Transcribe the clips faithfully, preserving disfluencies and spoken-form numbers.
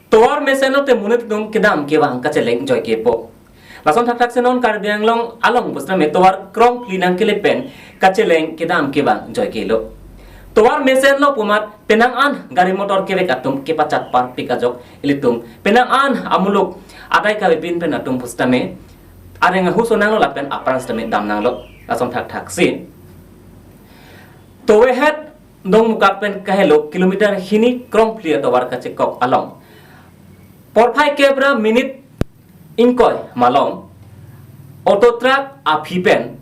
Tovar mesen lote monit atum kedam kevang kacheleng joike po. Lason thakthak si non Karbi Anglong along pusitame tovar krongphli nangkele pen kacheleng kedam kevang joikelo. Tovar mesen lo pu amat penang an gari motor kevek atum kepachat parpik ajok ilitum penang an amuluk adai kavepin pen atum pusitame areng ahu sonanglo lapen apran sitame damnanglo. Lason thakthak si Tovehet Dongmukak pen kahelo kilometer hini krongphli atovar kachekok along porphai kep ra minute ingkoi malom auto truck aphi pen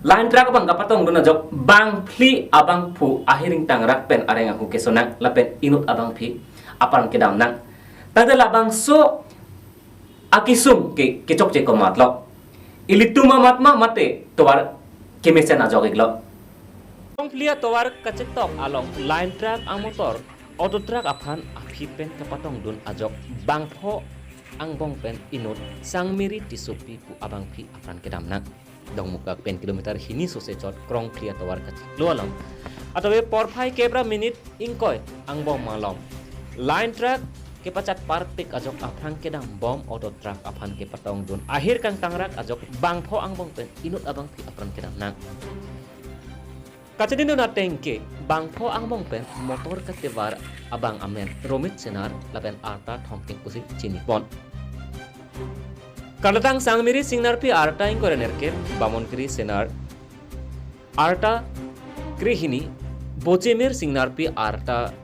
line truck abang kapatongdun ajok bangphli abangphu ahir ingtangrak pen areng ahu kesonang lapen inut abangphi apran kedamnang. Tangte labangso akesung ke kechokche komatlo. Ilitum amat ma mate tovar kemesen ajok-iklo. Krongphli atovar kachekok along line truck amotor auto truck aphan aphi pen kapatongdun ajok bangpho angbong pen inut Sangmiri Tissopi pu abangphi apran kedamnang. Dongmukak pen kilometer hini sose chot krongphli atovar kachiklo along atove porphai kep ra minute ingkoi angbong malom line truck kepachat parpik ajok aphrang kedambom auto truck aphan kepatongdun ahir kangtangrak ajok bangpho angbong pen inut abangphi apran kedamnang. Kachedindun ateng ke bangpho angbong pen motor katevar abang amen Romit Senar lapen arta thomkep pusi chinipon. Karlatang Sangmiri Singnarpi arta ingkoi ra nerkep, Bamonkiri Senar arta krehini, Bochemir Singnarpi arta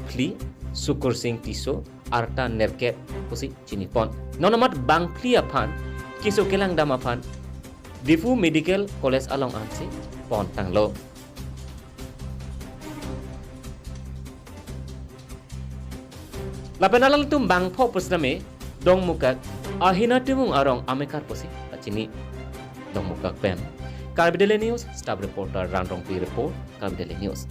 phli, Sukur Sing Tisso arta nerkep pusi chinipon. Non amat bangphli aphan keso kelangdam aphan Diphu Medical College along ansi pontanglo. Lapen alanglitum bangpho pusitame Dongmukak Ahina Timung arong amekar pusi pachini. Dongmukak pen Karbi Daily News staff reporter Ran Rongpi report, Karbi Daily News.